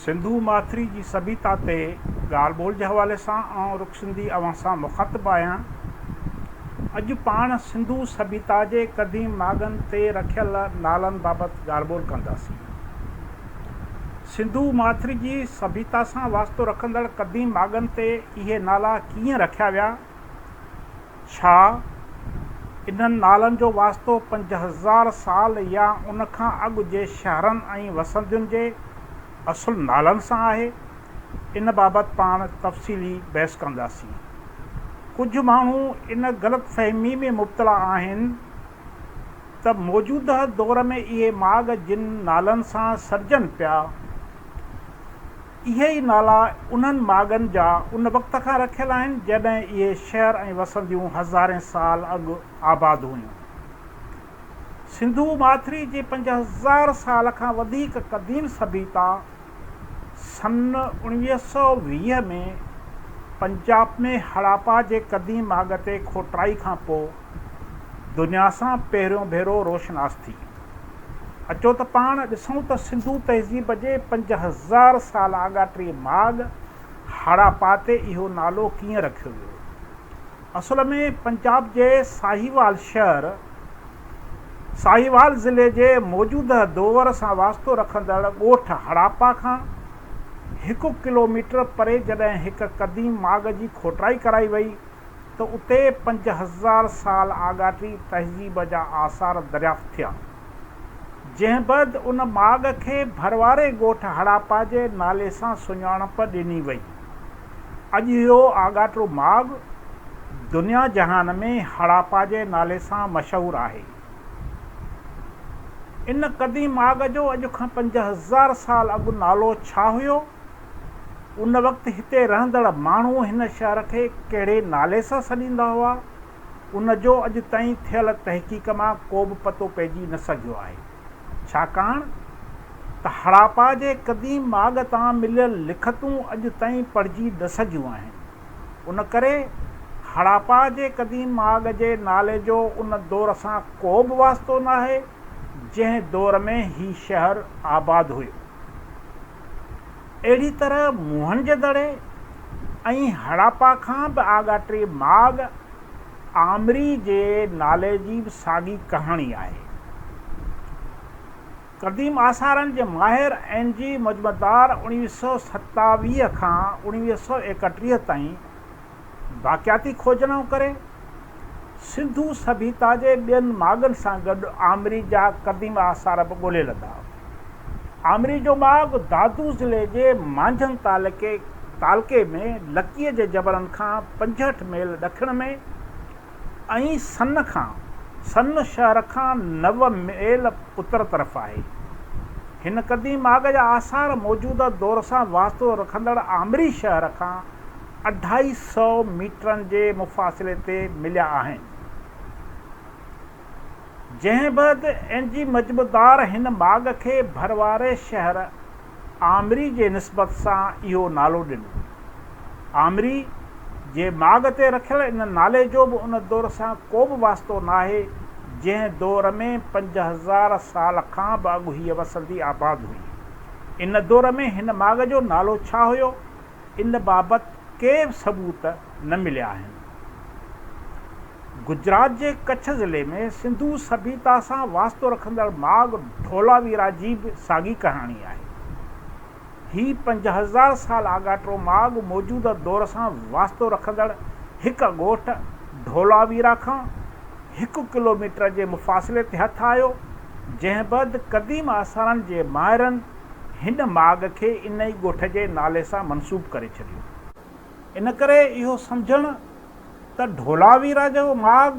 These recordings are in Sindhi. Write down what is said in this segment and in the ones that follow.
سنڌو ماٿري جي سڀيتا تي ڳالهه ٻولهه جي حوالي سان آئون رڪ سنڌي اوهان سان مخاطب آهيان. اڄ پاڻ سنڌو سڀيتا جي قديم ماڳن تي رکيل نالن بابت ڳالهه ٻولهه ڪنداسين. سنڌو ماٿري جي سڀيتا سان واسطو رکندڙ قديم ماڳن تي اهي نالا ڪيئن رکيا ويا؟ ڇا انهن نالن جو واسطو 5000 سال يا ان کان اڳ جي شهرن ۽ وسندين جي اصل نالن سان آهي؟ ان بابت پاڻ تفصيلي بحث ڪنداسين. ڪجهه ماڻهو ان غلط فهمي ۾ مبتلا آهن ته موجوده دور ۾ اهي ماڳ جن نالن سان سڏجن پيا، اهي ئي نالا انهن ماڳن جا ان وقت کان رکيل آهن، جڏهن اهي شهر ۽ وسنديون هزارين سال اڳ آباد هيون. سنڌو ماٿري جي 5000 سال کان وڌيڪ قديم سڀيتا سن 1920 ۾ پنجاب ۾ هڙاپا جي قديم ماڳ تي کوٽرائي کان پوء دنيا سان پهريون ڀيرو روشناس ٿي. اچو ته پاڻ ڏسون ته سنڌو تهذيب جي 5000 سال آڳاٽي ماڳ هڙاپا تي اهو نالو ڪيئن رکيو ويو. اصل ۾ پنجاب جي ساهيوال شهر، ساهيوال ضلعي جي موجوده دور سان واسطو رکندڙ ڳوٺ هڙاپا کان هڪ ڪلوميٽر پري جڏهن هڪ قديم ماڳ جي کوٽرائي ڪرائي وئي ته اتي 5000 سال آڳاٽي تهذيب جا آثار دريافت ٿيا، جنهن بعد ان ماڳ کي ڀرواري ڳوٺ هڙاپا جي نالي سان سڃاڻپ ڏني وئي. اڄ اهو آڳاٽو ماڳ دنيا جهان ۾ هڙاپا جي نالي سان مشهور آهي. ان قديم ماڳ جو اڄ کان 5000 سال اڳ نالو ڇا هيو؟ ان وقت هتي رهندڙ ماڻهو هن شهر کي ڪهڙي نالي سان سڏيندا هئا، ان جو اڄ تائين ٿيل تحقيق مان ڪو به پتو پئجي نه سگهيو آهي. ڇاڪاڻ ته هڙاپا جي قديم ماڳ تان مليل لکتون اڄ تائين پڙهجي نه سگهيون آهن. ان ڪري هڙاپا جي قديم ماڳ جي نالي جو ان دور سان ڪو به واسطو ناهي، جنهن دور ۾ هي شهر آباد هيو. اهڙي طرح موهن جي دڙي ۽ هڙاپا کان به آڳاٽي ماڳ آمري جي نالي جي به ساڳي ڪهاڻي آهي. قديم آثارن جي ماهر اين جي مجمدار 1927 کان 1931 تائين باقياتي کوجنائون ڪري، سنڌو سڀيتا جي ٻين ماڳن سان گڏ آمري جا قديم آثار به ڳولي لڌا. آمري جو ماڳ دادو ضلعي جي مانجهند تعلقي تعلقي ۾ لڪيء جي جبلن کان 65 ميل ڏکڻ ۾ ۽ سن کان سن شهر کان نو ميل اتر طرف آهي. هن قديم ماڳ جا آثار موجوده دور سان واسطو رکندڙ آمري شهر کان اڍائي سئو ميٽرن جي مفاصلي تي مليا آهن. جنهن بعد اين جي مجمدار هن ماڳ کي ڀرواري شهر آمري جي نسبت سان اهو نالو ڏنو. آمري جي ماڳ تي رکيل ان نالي جو به ان دور سان ڪو به واسطو ناهي، جنهن دور ۾ 5000 سال کان به اڳ هيء وسندي آباد هئي. ان دور ۾ هن ماڳ جو نالو ڇا هيو؟ ان بابت ڪي به ثبوت نه مليا آهن. گجرات جي ڪڇ ضلعي ۾ سنڌو سڀيتا سان واسطو رکندڙ ماڳ ڍولاويرا جي به ساڳي ڪهاڻي آهي. هي 5000 سال آڳاٽو ماڳ موجوده دور سان واسطو رکندڙ هڪ ڳوٺ ڍولاويرا کان هڪ ڪلوميٽر جي مفاصلي تي هٿ آيو، جنهن بعد قديم آثارن جي ماهرن هن ماڳ کي ان ئي ڳوٺ جي نالي سان منسوب ڪري ڇڏيو. ان ڪري اهو سمجهڻ ته ڍولاويرا جو ماڳ،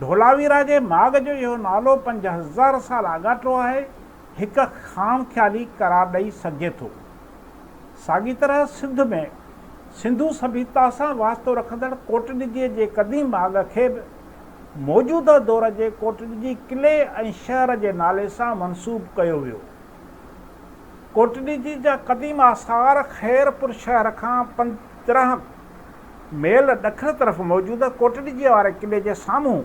ڍولاويرا جي ماڳ جو اهو نالو 5000 سال آڳاٽو آهي، هڪ خام خيالي قرار ڏئي سگهجي ٿو. ساڳي طرح سنڌ ۾ سنڌو سڀيتا سان واسطو رکندڙ ڪوٽڏجيء جي قديم ماڳ کي به موجوده دور جي ڪوٽڏجي قلعي ۽ شهر جي نالي سان منسوب ڪيو ويو. ڪوٽڏجي جا قديم آثار خيرپور شهر کان 15 ميل ڏکڻ طرف موجوده ڪوٽڏجيء واري قلعي جي سامهون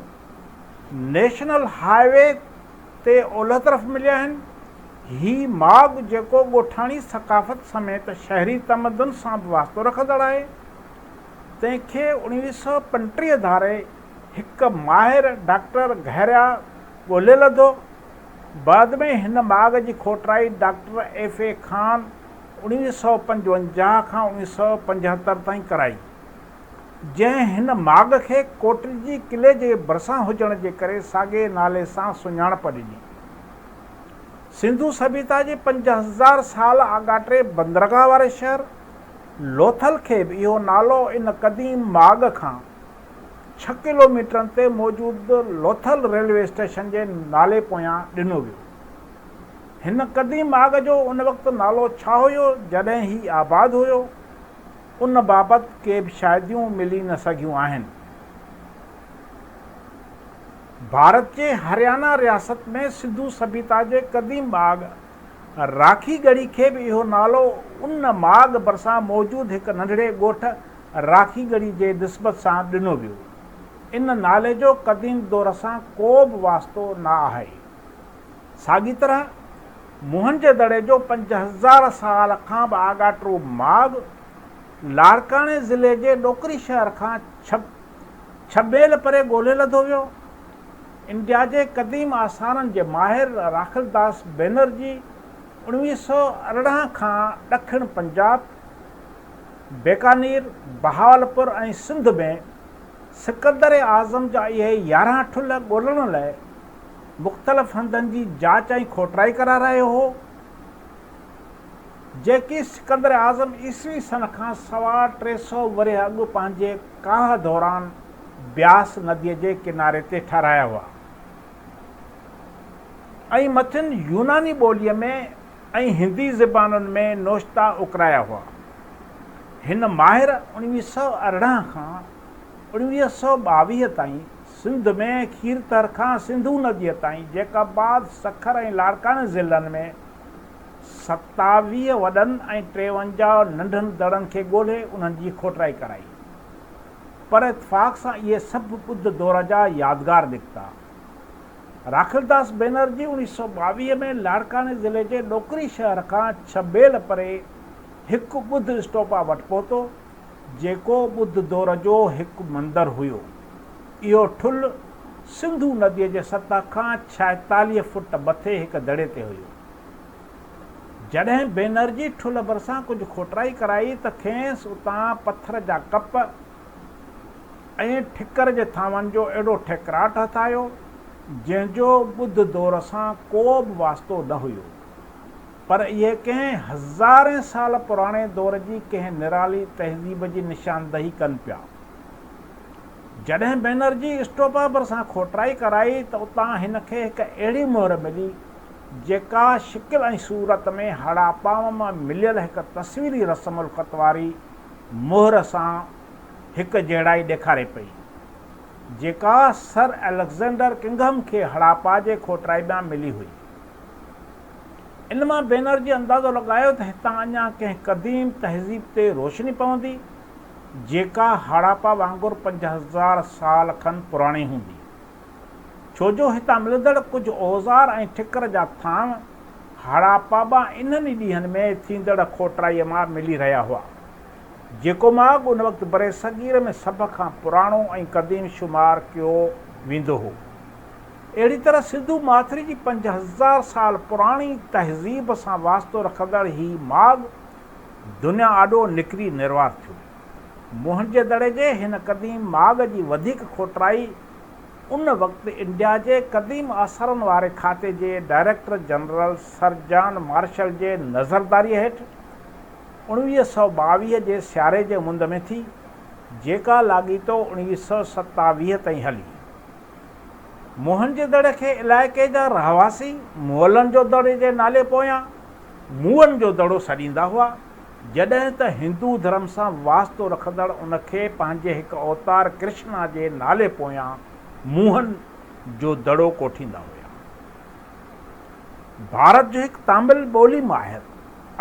نيشنل هاء وي تي اولهه طرف مليا آهن. هي ماڳ جيڪو ڳوٺاڻي ثقافت سميت شهري تمدن سان به واسطو رکندڙ آهي، تنهن کي 1935 ڌاري هڪ ماهر ڊاڪٽر گهريا ڳولي لڌو. بعد ۾ هن ماڳ جي کوٽرائي ڊاڪٽر ايف اي خان 1955 کان 1975 تائين ڪرائي، جنهن هن ماڳ کي ڪوٽڏجي قلعي جي ڀرسان هجڻ جي ڪري ساڳئي نالي سان سڃاڻپ ڏني. سنڌو سڀيتا جي 5000 سال آڳاٽي بندرگاهه واري شهر لوٿل کي به اهو نالو ان قديم ماڳ کان ڇهه ڪلوميٽرن تي موجود لوٿل ريلوي اسٽيشن جي نالي پويان ڏنو ويو. هن قديم ماڳ جو ان وقت نالو ڇا هيو جڏهن هي آباد هيو، ان بابت ڪي به شاهديون ملي نه سگهيون آهن. ڀارت جي هريانا رياست ۾ سنڌو سڀيتا جي قديم ماڳ راکي ڳڙهي کي به اهو نالو ان ماڳ ڀرسان موجود هڪ ننڍڙي ڳوٺ راکي ڳڙهي جي نسبت سان ڏنو ويو. ان نالي جو قديم دور سان ڪو به واسطو نه آهي. ساڳي طرح موهن جي دڙي جو 5000 سال کان به آڳاٽو ماڳ لاڙڪاڻي ضلعي جي ڏوڪري شهر کان ڇهه ميل پري ڳولي لڌو ويو. انڊيا جي قديم آثارن جي ماهر راکلداس بينرجي 1918 کان ڏکڻ پنجاب، بيڪانير، بهاولپور ۽ سنڌ ۾ سڪندر اعظم جا اهي 11 ٺلهه ڳولڻ لاء مختلف هنڌن جي جاچ ۽ کوٽرائي ڪرائي رهيو هو، جيڪي سڪندر اعظم عيسوي سن کان سوا ٽي سئو ورهيه اڳ پنهنجي ڪاهه دوران بياس نديء جي ڪناري تي ٺهرايا هئا ۽ مٿين يوناني ٻوليء ۾ ۽ هندي زبانن ۾ نوشتا اڪرايا هئا. هن ماهر 1918 کان 1922 تائين سنڌ ۾ کيرٿر کان سنڌو نديء تائين جيڪب آباد، سکر ۽ لاڙڪاڻي ضلعن ۾ 27 وڏن ۽ 53 ننڍن دڙن کي ڳولهي انهن جي کوٽرائي ڪرائي. پر اتفاق سان اهي سڀ ٻڌ دور جا يادگار نڪتا. راکلداس بينرجي 1922 ۾ لاڙڪاڻي ضلعي جي ڏوڪري شهر کان ڇهه ميل پري هڪ ٻڌ اسٽوپا وٽ پهتو، جيڪو ٻڌ دور جو هڪ مندر هيو. اهو ٺلهه سنڌو نديء جي سطح کان 46 فوٽ مٿي هڪ دڙي تي هيو. جڏهن بينرجي ٺلهه ڀرسان ڪجهه کوٽرائي ڪرائي ته کيس اتان پٿر جا ڪپ، ۽ ٺڪر جي ٿانون جو اهڙو ٺيڪراٽ هٿ آيو، جنهن جو ٻڌ دور سان ڪو به واسطو نه هيو، پر اهي ڪنهن هزارين سال پراڻي دور جي ڪنهن نرالي تهذيب جي نشاندهي ڪن پيا. جڏهن بينرجي اسٽوپا ڀرسان کوٽرائي ڪرائي ته اتان هن کي هڪ اهڙي مهر ملي، جيڪا شڪل ۽ صورت ۾ هڙاپا مان مليل هڪ تصويري رسم الخط واري مهر سان هڪ جهڙائي ڏيکاري پئي، جيڪا سر اليگزينڊر ڪنگهم کي هڙاپا جي کوٽرائي مان ملي هئي. ان مان بينرجي اندازو لڳايو ته هتان اڃا ڪنهن قديم تهذيب تي روشني پوندي، جيڪا هڙاپا وانگر 5000 سال کن پراڻي هوندي. ڇو جو هتان ملندڙ ڪجهه اوزار ۽ ٺڪر جا ٿانء هڙاپا مان انهن ئي ڏينهن ۾ ٿيندڙ کوٽرائيء مان ملي رهيا هئا. جيڪو ماڳ ان وقت برصغير ۾ سڀ کان پراڻو ۽ قديم شمار ڪيو ويندو هو. اهڙي طرح سنڌو ماٿري جي 5000 سال پراڻي تهذيب سان واسطو رکندڙ هي ماڳ دنيا آڏو نڪري نروار ٿيو. موهن جي دڙي جي هن قديم ماڳ جي وڌيڪ کوٽرائي ان وقت انڊيا جي قديم آثارن واري کاتي جي director general sir John Marshall جي نظرداريء هيٺ 1922 جي سياري جي مند ۾ ٿي، جيڪا لاڳيتو 1927 تائين هلي. موهن جي دڙي کي علائقي جا رهواسي مئلن جو دڙي جي نالي پويان موئن جو دڙو سڏيندا هئا، جڏهن ته هندو ڌرم سان واسطو رکندڙ ان کي پنهنجي هڪ اوتار ڪرشنا جي نالي پويان موهن جو دڙو ڪوٺيندا هيا. ڀارت جو هڪ تامل ٻولي ماهر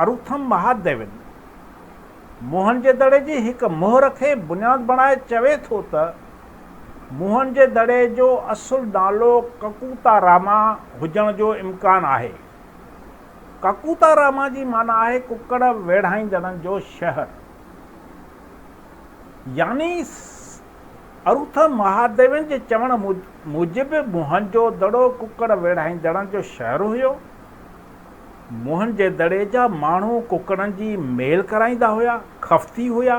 اروٿم مهاديون موهن جي دڙي جي هڪ مهر کي بنياد بڻائي چوي ٿو ته موهن جي دڙي جو اصل نالو ڪڪوتا راما هجڻ جو امڪان آهي. ڪڪوتا راما جي معنيٰ آهي ڪڪڙ ويڙهائيندڙن جو شهر. يعني اروٿ مهاديون جي چوڻ موجب موهن جو دڙو ڪڪڙ ويڙهائيندڙن جو شهر هيو. موهن جي دڙي جا ماڻهو ڪڪڙن جي ميل ڪرائيندا هيا، خفتي هيا،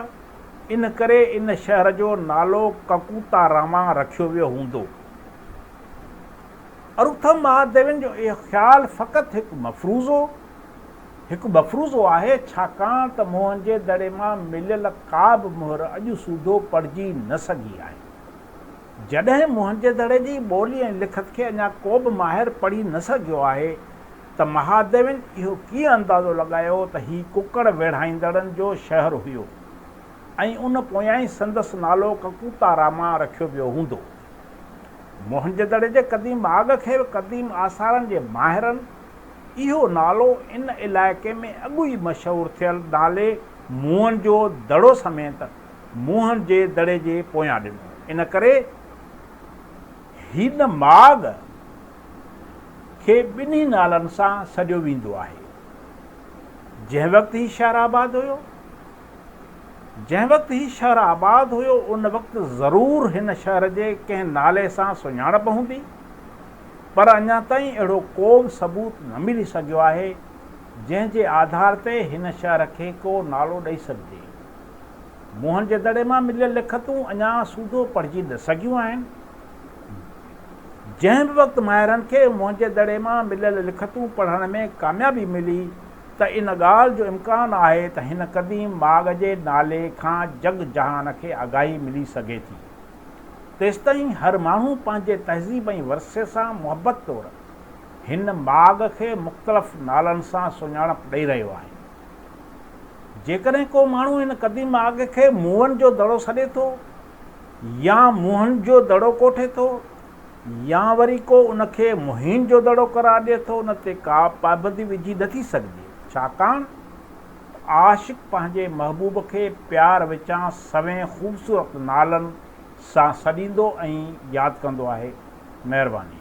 ان ڪري ان شهر جو نالو ڪڪوتا راما رکيو ويو هوندو. اروٿ مهاديون جو اهو خيال فقط هڪ مفروضو هڪ مفروضو آهي، ڇاڪاڻ ته موهن جي دڙي مان مليل ڪا به مهر اڄ سوڌو پڙهجي نه سگهي آهي. جڏهن موهن جي دڙي جي ٻولي ۽ لکت کي اڃا ڪو به ماهر پڙهي نه سگهيو آهي ته مهاديون اهو ڪيئن اندازو لڳايو ته هي ڪڪڙ ويڙهائيندڙن جو شهر هيو ۽ ان پويان ئي سندس نالو ڪڪوتا راما رکيو ويو هوندو. موهن جي دڙي جي قديم ماڳ کي به قديم آثارن جي ماهرن اهو نالو ان علائقي ۾ اڳ ئي مشهور ٿيل نالي موهن جو دڙو سميت موهن جي دڙي جي پويان ڏنو. ان ڪري هن ماڳ کي ٻنهي نالن سان سڏيو ويندو آهي. جنهن وقت هي شهر آباد هيو. جنهن وقت هي شهر آباد هيو ان وقت ضرور هن شهر جي ڪنهن نالي سان سڃاڻپ هوندي پر اڃا تائين اهڙو ڪو به ثبوت نه ملي سگهيو آهي جنهن جي آڌار تي هن شهر کي ڪو نالو ڏئي سگهجي. موهن جي دڙي مان مليل لکتون اڃا سوڌو پڙهجي نه سگهيون آهن. جنهن به وقت ماهرن کي موهن جي دڙي مان مليل لکتون پڙهڻ ۾ ڪاميابي ملي ته ان ڳالهه جو امڪان آهي ته هن قديم ماڳ جي نالي کان جڳ جهان کي آگاهي ملي سگهي ٿي. تيستائين هر ماڻهو پنهنجي تهذيب ۽ ورثي سان محبت طور هن ماڳ کي مختلف نالن سان سڃاڻپ ڏئي رهيو آهي. جيڪڏهن ڪو ماڻهو هن قديم ماڳ کي موئن جو دڙو سڏي ٿو يا موهن جو دڙو ڪوٺي ٿو يا وري ڪو ان کي موهين جو دڙو قرار ڏئي ٿو، ان تي ڪا پابندي وجهي نه ٿي سگهجي، ڇاڪاڻ ته عاشق پنهنجي محبوب کي پيار وچان سوين خوبصورت نالن سان سڏيندو ۽ ياد ڪندو آهي. مهرباني.